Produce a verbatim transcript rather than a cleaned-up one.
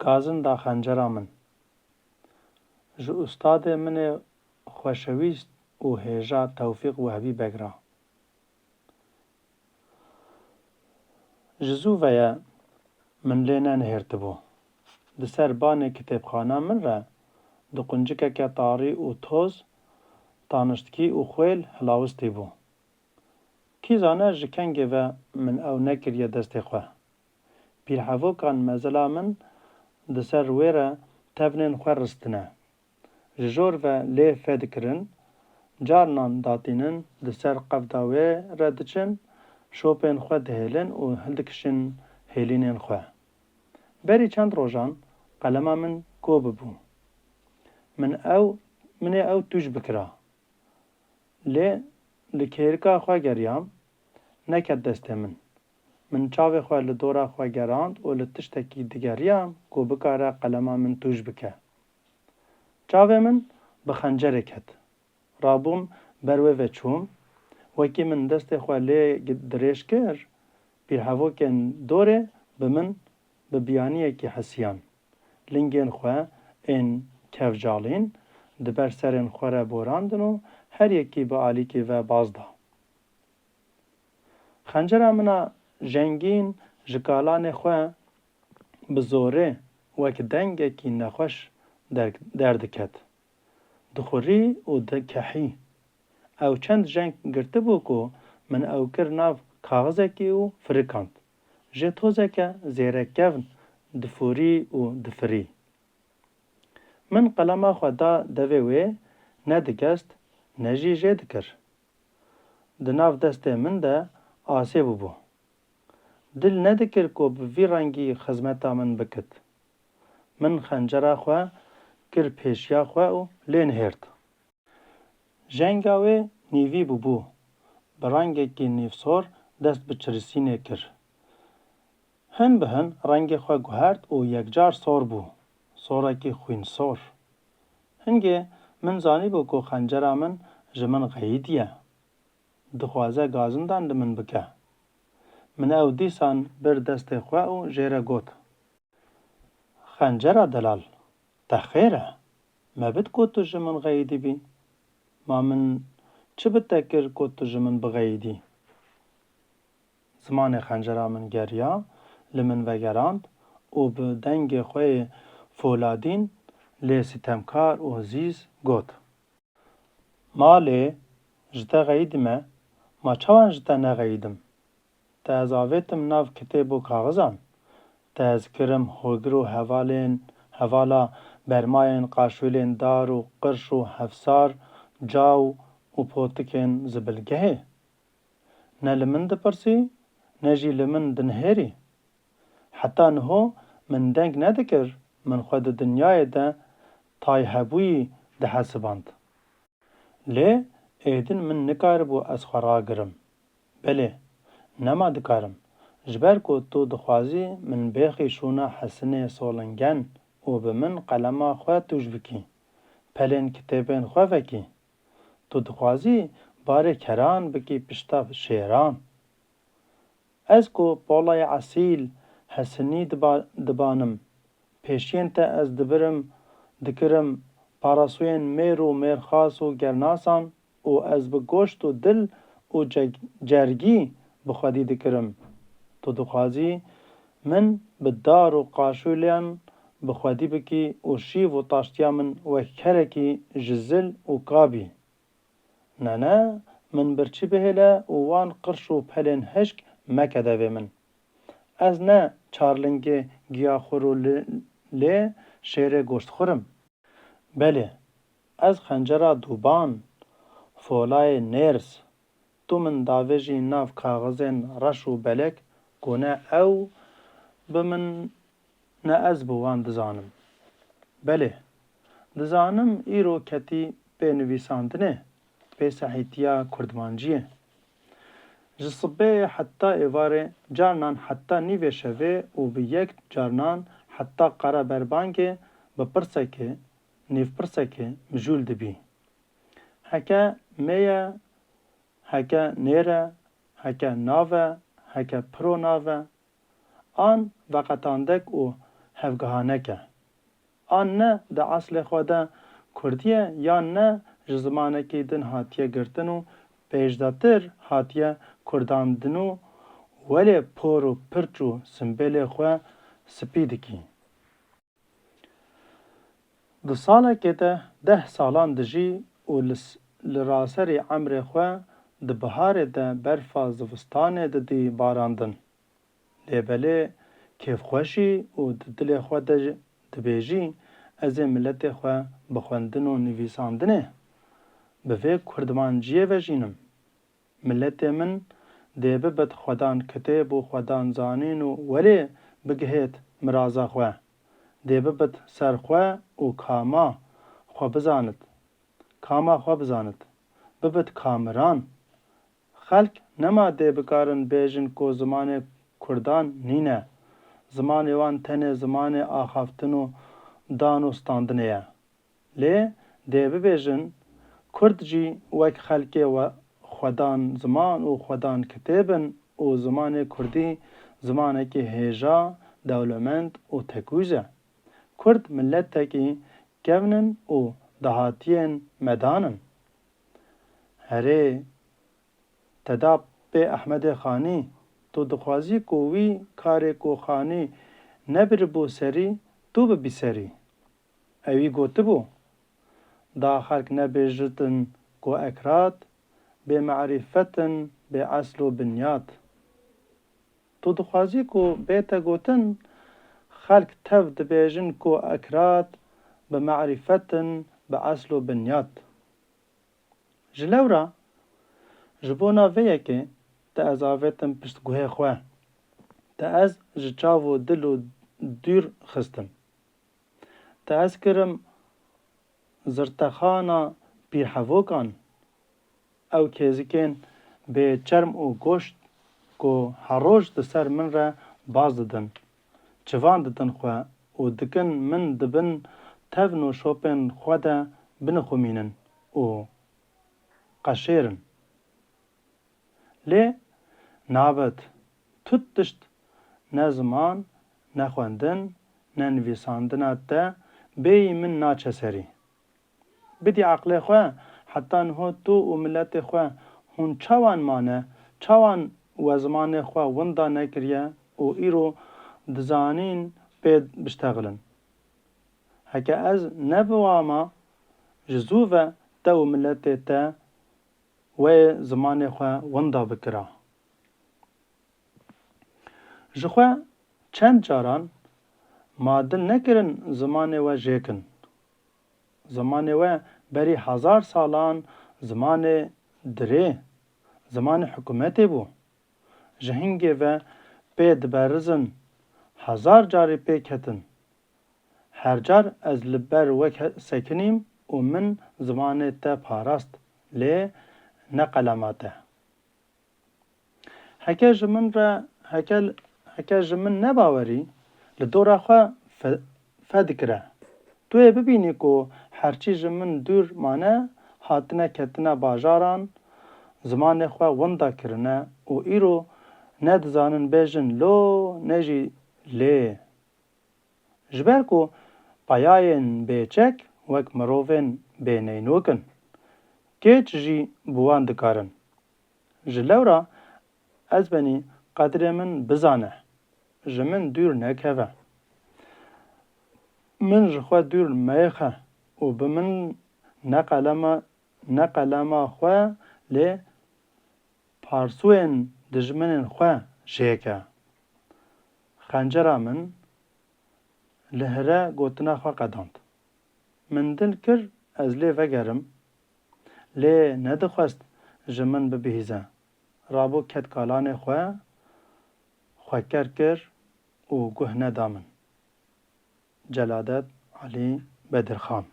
Gazinda xencera min. Ji ustadê min ê xweşewîst û hêja Tewfîq Wehbî Beg re. Ji zû ve ye min lê nenihêrtibû. Di ser banê kitêbxana min re di quncikeke tarî û toz, taniştkî û xwêl hilawistî bû. Kî zane ji kengê ve min ew nekiriye destê xwe. Pîrhevokan mezila min di ser wê re tevnên xwe ristine. Ji jor ve lê fedikirin, carnan datînin di ser qevda wê re diçin, şopên xwe dihêlin û hildikişin hêlînên xwe. Berî çend rojan qelema min ko bibû. Min ew, min ê ew tûj bikira. Lê li kêrika xwe geriyam, neket destê min. Min çavê xwe li dora xwe gerand û li tiştekî digeriyam ku bikare qelema min tûj bike. Çavê min bi xencerê ket. Rabûm ber wê ve çûm. Wekî min destê xwe lê dirêj kir, pîrhevokên dorê bi min bi biyaniyekî hesiyan. Lingên xwe ên kevcalîn di ber serên xwe re borandin û her yekî bi alîkî ve baz da. Xencera min a jengîn ji kalanê xwe bi zorê wek dengekî nexweş der-, derdiket. Dixurî û dikehî. Ew çend jeng girtibû ku min ew kir nav kaxizekî û firikand. Jê tozeke zêrekevn difûrî û difirî. Min qelema xwe da devê wê, ne digest, ne jî jê dikir. Di nav destê min de asê bûbû. Dil nedikir ku bi vî rengî xizmeta min bikit. Min xencera xwe kir pêşiya xwe û lê nihêrt. Jenga wê nîvî bûbû. Bi rengekî nîvsor dest bi çirisînê kir. Hin bi hin rengê xwe guhert û yekcar sor bû. Sorekî xwînsor. Hingê min zanîbû ku xencera min ji min xeyidiye. Dixwaze gazindan li min bike. Min ew dîsan bir destê xwe û jê re got, Xencera delal, te xêr e? Me bit ku tu ji min xeyidîbî. Ma min çi bi te kir ku tu ji min bixeyidî? Zimanê xencera min geriya, li min vegerand û bi dengê xwe yê foladîn lê sitemkar û zîz got, Ma lê ji te xeyidîme, ma çawan ji te nexeyidim? Te ez avêtim nav kitêb û kaxizan. Te ez kirim hogir û hevalên, hevala bermayên qaşûlên dar û qirş û hefsar, caw û potikên zibilgehê. Ne li min dipirsî, ne jî li min dinihêrî. Heta niho min deng nedikir, min xwe di dinyayê de tayhebûyî dihesiband. Lê êdîn min nikaribû ez xwe ragirim. Belê, nema dikarim. Ji ber ku tu dixwazî min bêxî şûna hesinê solingen û bi min qelema xwe tûj bikî, pelên kitêbên xwe vekî. Tu dixwazî barê keran bikî pişta şêran. Ez ku polayê esîl, hesinî diba-, dibanim, pêşiyên te ez dibirim, dikirim, parasûyên mêr û mêrxas û gernasan û ez bi goşt û dil û ce-, cergî bi xwedî dikirim. Tu dixwazî min bi dar û qaşûleyan bi xwedî bikî û şîv û taştiya min wek kerekî ji zil û kabî. Nene, min birçî bihêle û wan qirş û pelên hişk meke devê min. Ez ne çarlingê giyaxwir û li-, lê şêrê goştxwir im. Belê, ez xencera dûban, folayê nêrs, tu min davêjî nav kaxizên reş û belek ku ne ew bi min ne ez bi wan dizanim. Belê, dizanim îro ketî pê nivîsandinê, pê sehîtiya kurdmanciyê. Ji sibê heta êvarê, carnan heta nîvê şevê û bi yek carnan heta qara berbangê bi pirsekê, nîvpirsekê mijûl dibî. Heke mê ye, heke nêr e, heke nav e, heke piro nav e, an veqetandek û hevgihanek e. An ne di eslê xwe de Kurdî ye, yan ne ji zimanekî din hatiye girtin û pêşdatir hatiye kurdandin û welê por û pirç û simbêlê xwe spî dikî. Di salekê de deh salan dijî û li s-, li raserî emrê xwe di biharê de berfa zivistanê didî barandin. Lê belê kêfxweşî û di dilê xwe de dibêjî, ez ê miletê xwe bi xwendin û nivîsandinê, bi vê kurdmanciyê vejînim. Miletê min dê bibit xwedan kitêb û xwedan zanîn û welê bigihêt miraza xwe. Dê bibit ser xwe û kama xwe bizanit. Kama xwe bizanit. Bibit kamiran. Xelk nema dê bikarin bêjin ku zimanê kurdan nîne. Zimanê wan tenê zimanê axaftin û dan û standinê ye. Lê dê bibêjin, Kurd jî wek xelkê we xwedan ziman û xwedan kitêb in û zimanê kurdî zimanekî hêja, dewlemend û tekûz e. Kurd miletekî kevn in û dahatiyên medan in. Herê, te da pê Ehmedê Xanî, tu dixwazî ku wî karê ku Xanî nebiribû serî, tu bibî serî. Ewî gotibû, da xelk nebêjitin ku Ekrat bê merîfet in, bê esl û binyat. Tu dixwazî ku bête gotin, xelk tev dibêjin ku Ekrat bi merîfet in, bi esl û binyat. Ji lewra, ji bona vê yekê te ez avêtim pişt guhê xwe, te ez ji çav û dil û dûr xistim. Te ez kirim zirtexana pîrhevokan, ew kêzikên bê çerm û goşt ku her roj di ser min re baz didin, çivan didin xwe û dikin min di bin tevn û şopên xwe de binixumînin û qeşêrin. Lê nabet, tu tişt ne ziman, ne xwendin, ne nivîsandina te bêyî min naçe serî. Bidî eqlê xwe, heta niho tu û miletê xwe hûn çawan mane, çawan we zimanê xwe winda nekiriye û îro dizanîn pê biştexilin. Heke ez nebûwama, ji zû ve te û miletê te wê zimanê xwe winda bikira. Ji xwe çend caran ma dil nekirin zimanê we jêkin. Zimanê we berî hezar salan zimanê dirê, zimanê hikûmetê bû. Ji hingê ve pê diberizin, hezar carî pê ketin. Her car ez li ber we ke-, sekinîm û min zimanê te parast, lê ne qelema te. Heke ji min re, heke, heke ji min nebawerî, li dora xwe fe-, fedikire. Tu yê bibînî ku herçî ji min dûr mane, hatine ketine bajaran, zimanê xwe winda kirine û îro ne dizanin bêjin lo, ne jî lê. Ji ber ku peyayên bêçek wek mirovên bêneynok in, kêç jî bi wan dikarin. Ji lewra ez benî qedrê min bizane, ji min dûr nekeve. Min ji xwe dûr meyixe û bi min ne qelema, ne qelema xwe, lê parsûyên dijminên xwe jêke. Xencera min li hire gotina xwe qedand. Min dil kir ez lê vegerim, lê nedixwest ji min bibihîze. Rabû ket kalanê xwe, xwe ker kir û guh neda min. Celadet Alî Bedirxan.